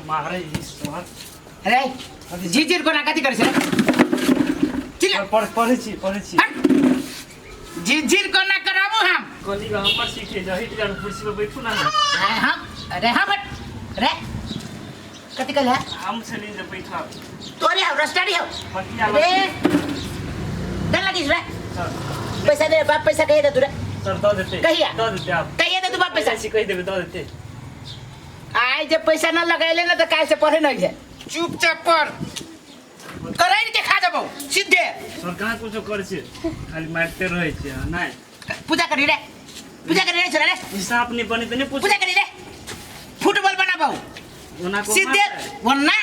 मारे ई सर। अरे झिझिर कोना कथी करै छै चिल्ला। पढ़ पढ़ै छी, पढ़ै छी। हट। झिझिर कोना कराबू हम? कहली हमर सीखे जा, हटि जाउ, कुर्सी पर बैठू ना। अरे हम, अरे हम, हट। अरे कथी कहले है? हम छली जे बैठब। तोरे हो रस्तारी हो। पतिया। अरे डर लगी रे। सर। पैसा दे बाप, पैसा कहिए दे तू रे? सर, दऽ देतै। कहिया? दऽ देतै आब। कहिए दे तू बाप पैसा? पैसा कहि देबै, दऽ देतै। आइ जे पैसा न लगैले ना तो काल्हि से पढ़े नहीं है। चुपचाप पढ़, करैल के खा जबौ सीधे। सर, कहाँ कुछो करै छै, खाली मारिते रहै छै अहाँ नहि। पूजा करी रे, पूजा करी रे छोरा रे। हिसाब नहि बने तऽ नहि पूछ। पूजा करी रे, फुटबॉल बनाबौ। ओना को सीधे ओना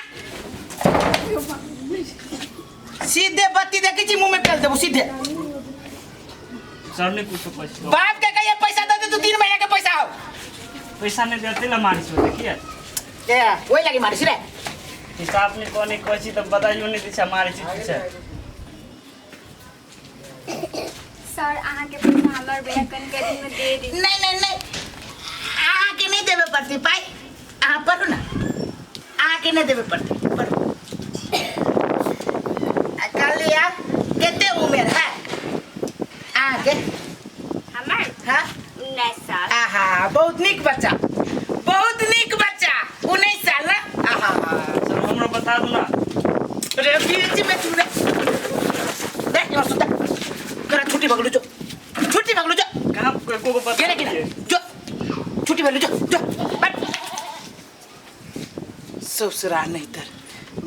सीधे बत्ती देखै छी, मुंह में पेल देबौ सीधे। सर, नहि कुछो कहै छै। बाप के कहिए पैसा दे दे तू, 3 महीना के पैसा हो। पैसा नहि देतै ने मारै छै, देखिए। ए, ओहि लागी मारै छी रे? हिसाब नहि कोने कहै छी तऽ बताइयो नहि दै छै, मारै छै पीछे। सर, अहाँके पैसा हमर भैया कनिके दिनमे दे दी। नहीं नहीं नहीं, अहाँके नहीं देबे पड़तै पाइ। अहाँ पढ़ू ने, अहाँके नहीं देबे पड़तै, पढ़ू। आ कहली आब कते उमेर है अहाँके? हमर? हाँ। 19 साल। आहा, बहुत नीक बच्चा, बहुत नीक बच्चा। 19 साल ना? आहा। सर, हमरो बता दू ना। रे, बीच में तू रे, देख और सुता करा छुट्टी भगलू जो, छुट्टी भगलू जो। कहाँ को को बता? गेले कि ना जो, छुट्टी भगलू जो, जो बैठ। ससुरा नहीं तर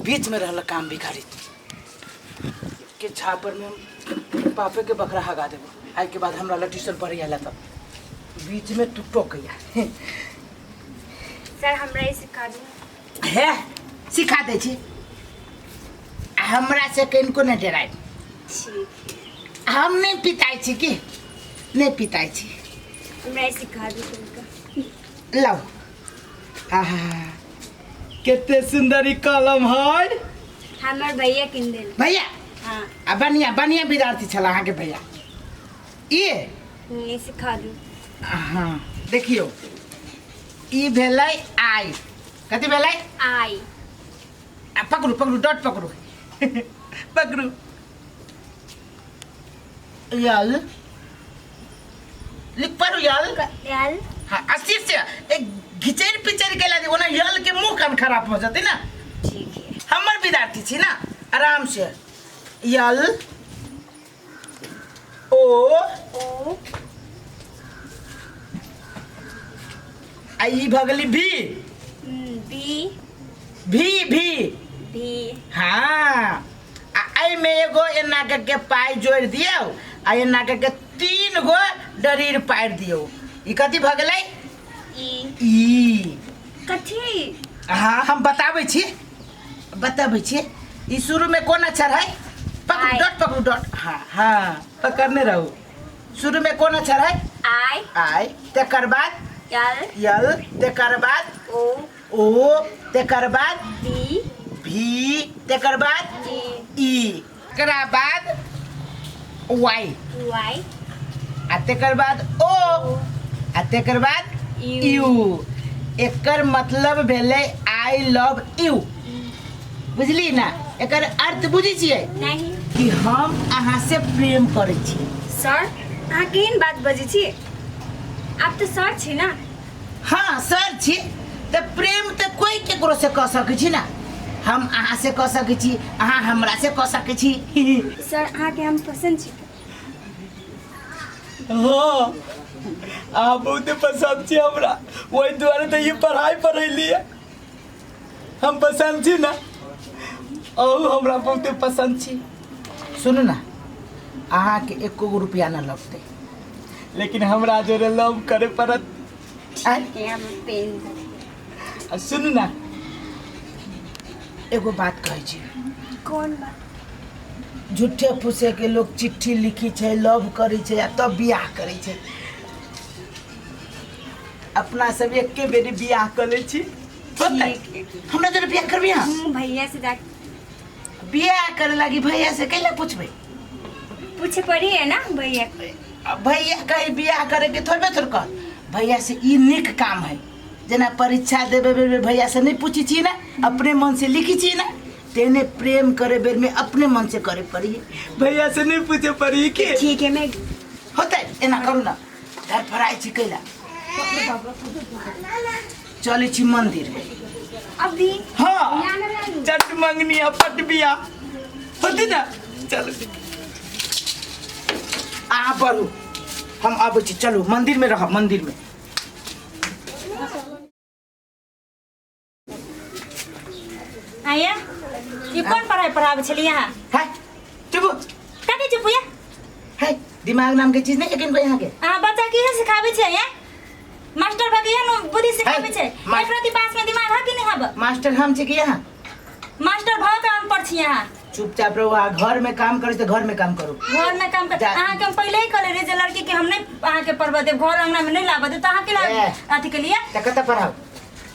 बीच में रहल काम बिगाड़ी के छापर में हम पापे के बकरा हगा देबो। आइ के बाद हमरा लग ट्यूशन पढ़े आला तब बीच में तू टोकैया। सर, हमरा ई सिखा दू। हे, सिखा दै छी। हमरा से कनिको नहि डराय। ठीक। हम नहि पिताइ छी की नहि पिताइ छी। हमरा ई सिखा दू कनिका। लाउ। आहा, कते सुंदर ई कलम है। हमर भैया किन देल। भैया? हाँ। आ बढ़िया बढ़िया विद्यार्थी छल अहाँके भैया ई। ई सिखा दू। हाँ, देखियौ, ई भेलै आई। कथी भेलै? आई। आ पकड़ू, पकड़ू, डॉट पकड़ू, पकड़ू। यल लिख, पढ़ू यल। एल। हाँ, अस्थिर से एक घिचैर पिचैर के ला, ओना यल के मुंह कान खराब हो जतै ना। ठीक है। हमर विद्यार्थी छी ना, आराम से। यल ओ। ओ। आ ई भऽ गेली भी। बी। भी, भी। बी। हाँ, आ एहिमे एगो एना के पाइ जोड़ि दियौ आ एना के तीन गो डरीर पारि दियौ। ई कथी भऽ गेलै? ई। ई। कथी? हाँ, हम बताबै छी, बताबै छी। ई शुरूमे कोन अक्षर है? पकड़ू। आई। डॉट पकड़ू, डॉट। हाँ हाँ, पकड़ने रहू। शुरूमे कोन अक्षर है? आई। आई। तकर बाद? एल। यल। तकर बाद? ओ। ओ। तकर बाद? बी। भी। तकर बाद? ई। ई। तकरा बाद why. Y. आ तकर बाद ओ, आ तकर बाद you. You. एकर मतलब भेलै I love you. बुझली ना? एकर अर्थ बुझै छियै? नहीं। कि हम अहाँ से प्रेम करै छी। सर, अहाँ केहन बात बजै छी? आब तऽ सर छी ना। हाँ, सर छी तऽ प्रेम तऽ कोई केकरो से कऽ सकै छी ना। हम अहाँ से कऽ सकै छी, अहाँ हमरा से कऽ सकै छी। सर, अहाँके हम पसन्द छी। हाँ, अहाँ बहुते पसन्द छी हमरा, ओहि दुआरे तऽ ई पढ़ाइ पढ़ेलियै। हम पसन्द छी ने? अहूँ हमरा बहुते पसन्द छी। सुनू ना, अहाँके एको गो रुपया ना लगतै। लेकिन हमरा जोरे लव करे पड़त। आँय? के हम पेन। आ सुनू ना। एगो बात कहै छी। कोन बात? झूठे फूसे के लोग चिट्ठी लिखी छै, लव करै छै आ तब बियाह करै छै। अपना सब एके बेरी बियाह कऽ लै छी। होतै? हमरा जोरे बियाह करबी अहाँ? हम भैया से जाके बियाह करे लागी भैया से कैला पूछबै? पूछे पड़ी है ना भैया। आ भैया कहीं बियाह करे के थोड़बे थोड़ कह भैया से। ई नीक काम है। जेना परीक्षा देबे बेर में भैया से नहीं पूछी छी ना, अपने मन से लिखी छी ना, तेने प्रेम करे बेर में अपने मन से करे पड़ी। भैया से नहीं पूछे पड़ी के ठीक है। मैं होते एना करू ना, धरफड़ाइ छी कैला। चलै छी मंदिर में। अभी हाँ चट मंगनी आ पट बिया होती ना। चलो अहाँ पढ़ू, हम आबै छी। चलू मंदिर में रहब, मंदिर में। आया ई कोन पढ़ाई पढ़ाबै छलियै अहाँ? है चुप। कथी चुप या? है दिमाग नाम के चीज नहीं है किनको यहाँ के। अहाँ बच्चा के इहे सिखाबै छै या? मास्टर भऽ के इहे न बुद्धि सिखाबै छै। एक रति पास में दिमाग है कि नहीं हब? मास्टर हम छी कि यहाँ? मास्टर भऽ के अनपढ़ छी अहाँ। चुपचाप रहो, आ घर में काम करै छी तऽ घर में काम करू। घर में काम कर। अहाँ के हम पहिले ही कहले रही जे लड़की के हम नहीं अहाँ के पढ़बऽ देब, घर अंगना में नहीं लाबऽ देब, तऽ अहाँ के ए। अथी के लिए तऽ कतऽ पढ़ाउ,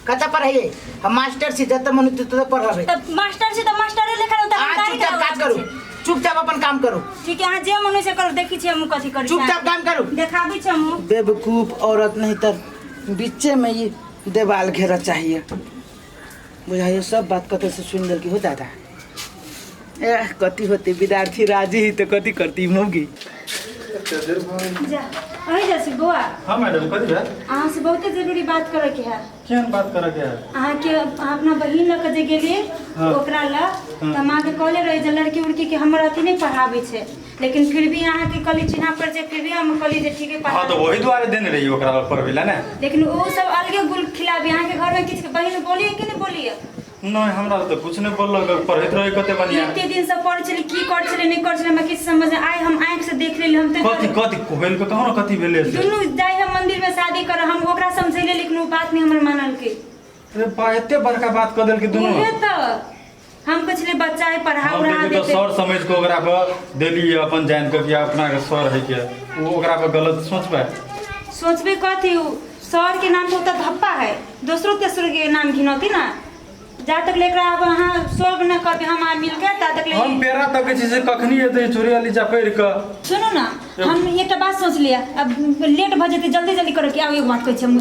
कतऽ पढ़ाइए? हम मास्टर छी, जतऽ मन होतै ततऽ पढ़ाबै। तऽ मास्टर छी तऽ मास्टरे लेखा रहू, तऽ हम अहाँ गाड़ी चुपचाप काज करू, चुपचाप अपन काम करू। ठीक है, अहाँ जे मन होइ से करू, देखै छी हम कथी करै छी। चुपचाप काम करू। देखाबै छी हम। बेवकूफ औरत नहीं तर बीचे में ये देवाल घेरा चाहिए। बुझाइयो सब बात कतऽ से सुन लेलकी हो दादा। एह कथी होते विद्यार्थी राजी ही तो कथी करती मौगी। जा अहीं जा छी बौआ। हाँ मैडम, कथी भेल? अहाँ से बहुते जरूरी बात करे के है। केहन बात करे के है? अहाँ के अहाँ अपना बहिन लऽ के जे गेलियै हाँ। ओकरा लऽ, तऽ हम अहाँके कहले रही जे लड़की उड़की के हमर अथी नहीं पढ़ाबै छै, लेकिन फिर भी अहाँ के कहली चिन्हा पर जे फिर भी हम कहली जे ठीक है पढ़ा। हाँ तो वही दुआरे देने रही ओकरा लग पढ़बै ला ने। लेकिन ओ सब अलगे गुल खिलाबी। अहाँ के घर में किछु बहिन बोलिए कि नहीं बोलिए? नहीं, हमरा तऽ कुछ नहीं बोललक, पढ़ैत रहे कते बढ़िया। एते दिन से पढ़ै छली, की करै छली नहीं करै छली हमरा किछु समझ नहि आइ। हम आँखि से देख लेली। हम तऽ कथी कथी भेल के कहू ने, कथी भेलै से? दुनू जाइ हम मंदिर में शादी कर, हम ओकरा समझैले, लेकिन ओ बात नहीं हमर मानलकै। अरे बा, एते बड़का बात कऽ देलकै दुनू। उहे तऽ हम कहै छलियै बच्चा है, पढ़ा हम उढ़ा देखियौ तऽ देतै। सर समझ के ओकरा पर देली अपन जानि कऽ कि अपना के सर है के, ओ ओकरा पर गलत सोचबै। सोचबे कथी, उ सर के नाम पर तऽ धप्पा है, दोसरो तेसरो के नाम घिनौती ना। जा तक लेकर आब अहाँ सॉल्व न करबै हम अहाँ मिलके, ता तक ले हम पेड़ा तक छै से कखनी एतै चोरी वाली चपड़ि कऽ। सुनू ना, हम एकटा बात सोच लिअ, अब लेट भऽ जेतै, जल्दी जल्दी करऽ के आब एगो बात कहै छी हम।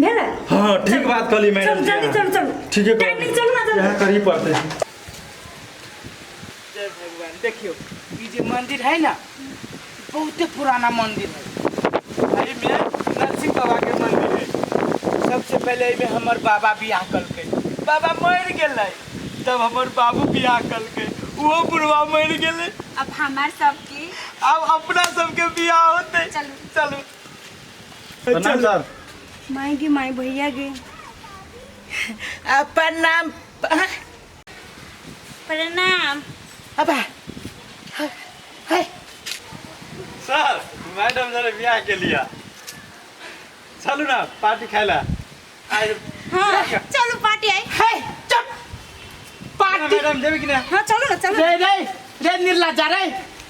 भेल? हाँ ठीक बात कहली मैडम। चलू जल्दी, चलू चलू। ठीके टाइम नहीं, चलू ना जल्दी। इएह करही पड़तै। जय भगवान। देखियो ई जे मंदिर है ना, बहुते पुराना मंदिर है। एहिमे नरसिंह बाबा के मंदिर है। सबसे पहले एहिमे हमर बाबा बियाह कलकै, बाबा मरि गेलै, तब हमर बाबू बियाह कलकै, ओहो बुढ़वा मरि गेलै। अब हमार सबके अब अपना सबके बियाह होतै। चलू। चलू। प्रणाम सर। माई गे माई, भैया गे। प्रणाम। प्रणाम। अबा है सर, मैडम जरे बियाह के लिए चलू ना पार्टी खाय ला। हाँ चलू पार्टी आई। है चुप। पार्टी मैडम जेबै कि ना? हाँ चलू ना चलू। रे रे रे निर्लज्जा रे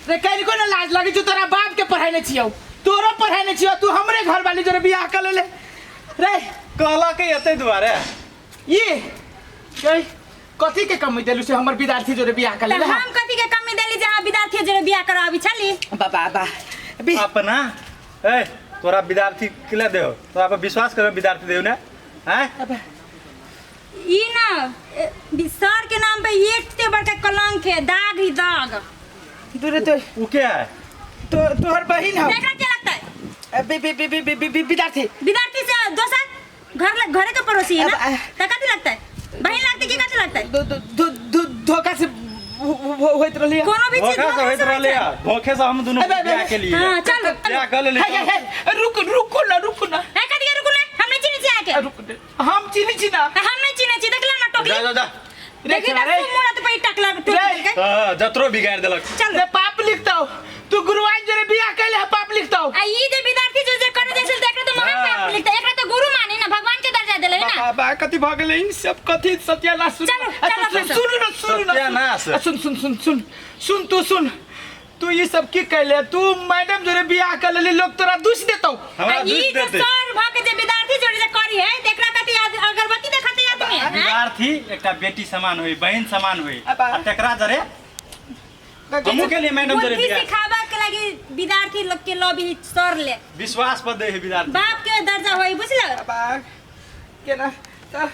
रे, कनिको ना लाज लगै छौ? तोरा बाप के पढ़ाइने छियौ, तोरो पढ़ाइने छियौ, तू हमरे घर वाली जोरे बियाह कर लेले रे। कहलक एतै दुआरे ये के कथी के कमी देलु से हमर विद्यार्थी जोरे बियाह कर तऽ लेले? हम कथी के कमी देली जे अहाँ विद्यार्थी जोरे बियाह कराबी छली? बाबा बा अपना ए तोरा विद्यार्थी के देहो, तोरा पर विश्वास कर विद्यार्थी देऊ ने हैं? ई ना सर के नाम पे एते बड़का कलंक है, दाग ही दाग। दूरे तो उ के है? तो तोहर बहिन हौ। एकरा के लगता है? बे बे बे बे बे बे विद्यार्थी। विद्यार्थी से दोसर घर घरे के पड़ोसी है ना, अब त कथी लगता है? बहिन लगती कि कथी लगता है? धोखा से होइत रहली। कोनो भी चीज धोखा से होइत रहले, धोखे से हम दुनू बियाह के लिए। हां चल बियाह कर लेली। रुक रुको ना, रुको ना। ए कथी के रुको ना? हम नहीं चिन्है छी अहाँके। रुक, हम चिन्है छी ना। हम नहीं चिन्है छी, देखला ना टोकली। जा जा जा। देखी ना मुड़ा तो पे टकला टोकली के। हां जतरो बिगाड़ देलक। चल रे पाप लिखतौ तू, गुरुआइन जरे बियाह कैले है पाप लिखतौ। आ ई जे विद्यार्थी जो जे करे जैसे देखरे तो महा पाप लिखतै, एकरा तो गुरु माने ना, भगवान के दर्जा देले है ना। बाबा कथी भ गेलै ई सब, कथी सत्यानाश। सुन चलो, चलो, सुन ना, सुन ना, सत्यानाश। सुन सुन सुन सुन सुन तू सुन, तू ई सब की कैले? तू मैडम जोरे बियाह कर लेली, लोग तोरा दूस देतौ। हमरा ई दूस जे देतै। सर भ के जे विद्यार्थी जोरे जे करी है, एकरा कथी अगरबत्ती देखाते आदमी है? विद्यार्थी एकटा बेटी समान होई, बहन समान होई, आ तकरा जरे हमहू के लिए मैडम जरे बुद्धि बियाह सिखाबा के लागी विद्यार्थी लोग के लॉबी सर ले विश्वास पर दे है विद्यार्थी बाप के दर्जा होई बुझल बाबा केना त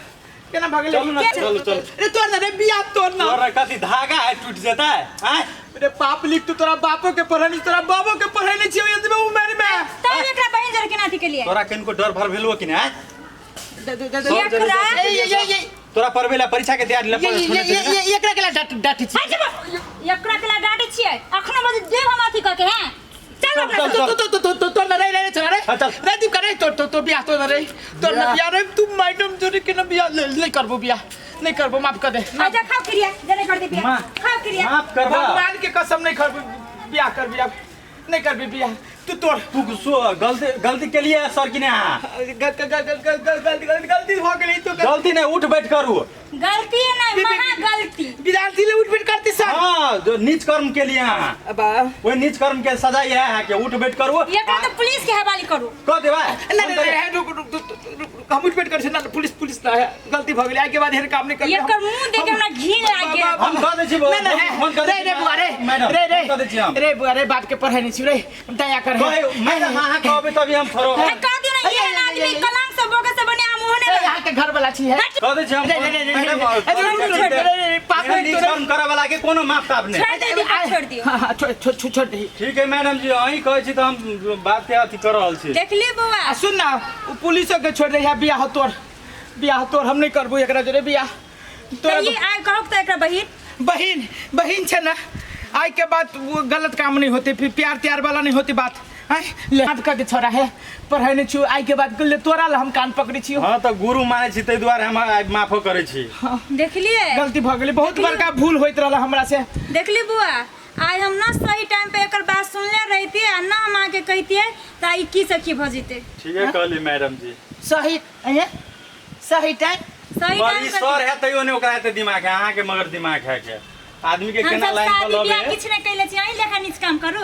केना भगले चलू ना चलू चलू रे तोर ना रे बियाह तोर ना तोरा कथी धागा है टूट जेता है आँय? रे पाप लिख तू तोरा बापो के पढ़नी तोरा बाबो के पढ़ने छियो एतबे उम्र में तब एकरा बहिन जर के नाथी के लिए तोरा किनको डर भर भेलो कि नहीं आँय? दे दे दे सर एकरा- जरे- ये ये ये तोरा पढ़बे ला परीक्षा के तैयारी ला ये पढ़ ये ये ये एकरा के ला डांट डांट छी हट जा एकरा के ला डांटे छियै अखनो बजे देव हम अथी क के हैं चल अपना चल, तो तो तो तो तो तो ना रे रे चला रे हाँ, चल। रे दीप करे तो तो तो बियाह तो ना रे तो ना बियाह रे तू मैडम जोरे के ना बियाह ले नहीं करबो बियाह नहीं करबो माफ कर दे आजा खाओ क्रिया जने कर दे बिया माँ, खाओ क्रिया माफ करबा भगवान के कसम नहीं करबो बियाह कर बियाह नहीं करबी बियाह तू तोड़ तू सो गलती गलती के लिए सर कि नहीं गलती गलती गलती गलती गलती हो गेली तो गलती नहीं उठ बैठ करू गलती है नहीं महा गलती विद्यार्थी ले उठ बैठ करती सर हाँ जो नीच कर्म के लिए अहाँ अबा ओहि नीच कर्म के सजा यह है कि उठ बैठ करू एकरा तो पुलिस के हवाले करू कह देबा नहीं नहीं नहीं रुक रुक रुक रुक हम उठ बैठ कर ना पुलिस पुलिस ना है गलती भ गेली आइ के बाद एहन काम नहीं करबे एकर मुंह देख के हमरा घिन लाग गेल हम कह दै छी नहीं नहीं फोन कर रे रे बुआ रे मैडम रे रे फोन कर दै छी हम रे बुआ रे बाप के पढ़े नहीं छी रे दया कर कहे मैडम अहाँ कहबै तभी हम थोड़ो है कह दियो ना ये आदमी कलंक से बोगे से बने हम ओहने ए, यहाँ के घर वाला छी है कह दै छी हम रे, रे, रे, रे, मैडम, रे, रे, रे, रे, रे, रे, पाप एहन नीच तोरा- कर्म करऽ वाला के कोनो माफ ताप नहीं छोड़ दे दीपक छोड़ दियो हाँ हाँ छोड़ छोड़ छोड़ छोड़ दही ठीक है मैडम जी अहीं कहै छी तऽ हम बात के अथी कर रहल छी देखली बौआ आ सुन ना उ पुलिसो के छोड़ दे यहाँ बियाह तोर बियाह तोर हम नहीं करबो एकरा जोरे बियाह तोरा तो ये आइ कहब तऽ एकरा बहिन बहिन बहिन छै ना आइ के बाद वो गलत काम नहीं होते फिर प्यार त्यार वाला नहीं होती बात आय ले हाथ कर दे छोरा है पढ़ै नहीं छियो आइ के बाद ले तोरा ला हम कान पकड़ै छियो हँ तऽ गुरु मानै छी ताहि दुआरे हम आइ माफो करै छी देखलिए गलती भऽ गेलै बहुत बड़का भूल होइत रहल हमरा से देखली बुआ आइ हम न सही टाइम पे एकर बात सुनले रहितियै आ न हम अहाँके कहितियै तऽ आइ की सखी भऽ जेतै ठीके कहली मैडम जी सही अये सही टाइम सही पर टाइम ई पे सर है तैयो नहि ओकरा एते दिमाग है अहाँके मगर दिमाग है के आदमी के हम केना सब लाइन पर शादी बियाह लबे किछु नहि कैले छी अहीं लेखा नीच काम करू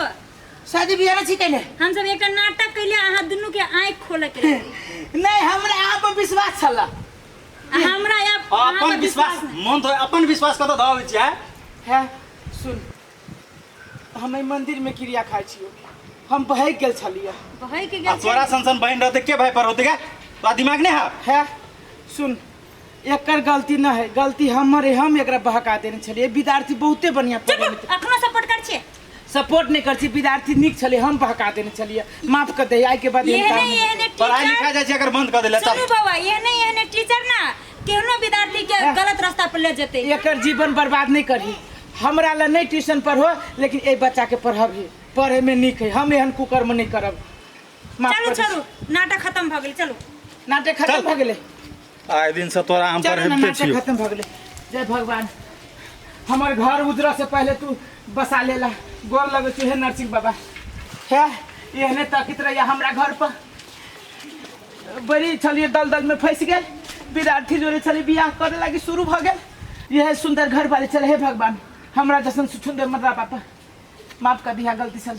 शादी बियाह नहीं छी कैले हम सब एकटा नाटक कैले अहाँ दुनू के आँखि खोलऽ के रहै। नहीं हमरा अहाँ पर विश्वास छला आ हमरा आब अहाँ अपन पर विश्वास नहि। मन तो अपन विश्वास कतऽ धऽ छी आय है सुन हम एहि मंदिर में क्रिया खाइ छियो हम बहक गेल छलियै बहकि आ गेल छै तोरा सन सन बहिन रहते के भाई पर होते का तोरा दिमाग नहीं है है सुन एकर गलती न है गलती हमर है हम एकरा बहका देने छलियै विद्यार्थी बहुते बढ़िया चुप पढ़ै में अखनो सपोर्ट कर छियै सपोर्ट नहीं कर छी विद्यार्थी नीक छलै हम बहका देने छलियै माफ कर दे आइ के बाद एहन एहने काम नहि। एहने पढ़ाई टीचर लिखा जाइ छै अगर बंद कर देले सुनू चल बाबा एहने एहने टीचर ना केहनो विद्यार्थी के गलत रास्ता पर ले जेतै एकर जीवन बर्बाद नहीं करही हमरा ला नहीं ट्यूशन पढ़ो लेकिन एहि बच्चा के पढ़बही पढ़े में नीक है हम एहन कुकर्म नहीं करब माफ चलू कर दे। चलू नाटक खत्म भऽ गेल चलू नाटक खत्म चल। भऽ गेलै आइ दिन से तोरा हम चल ना पढ़ेबते नाटक छियौ खत्म भऽ गेलै जय भगवान हमर घर उजरऽ से पहले तू बसा लेला गोर लगै छी हे नरसिंह बाबा हे एहने तकित रहिया हमरा घर पर बड़ी छलियै दलदल में फंसि गेल विद्यार्थी जोड़े छलियै बियाह करे लागी शुरू भऽ गेल यह सुंदर घर वाले चले हे भगवान हमरा जैसन सुंदर मर्दा पापा माफ कर दिया गलती से।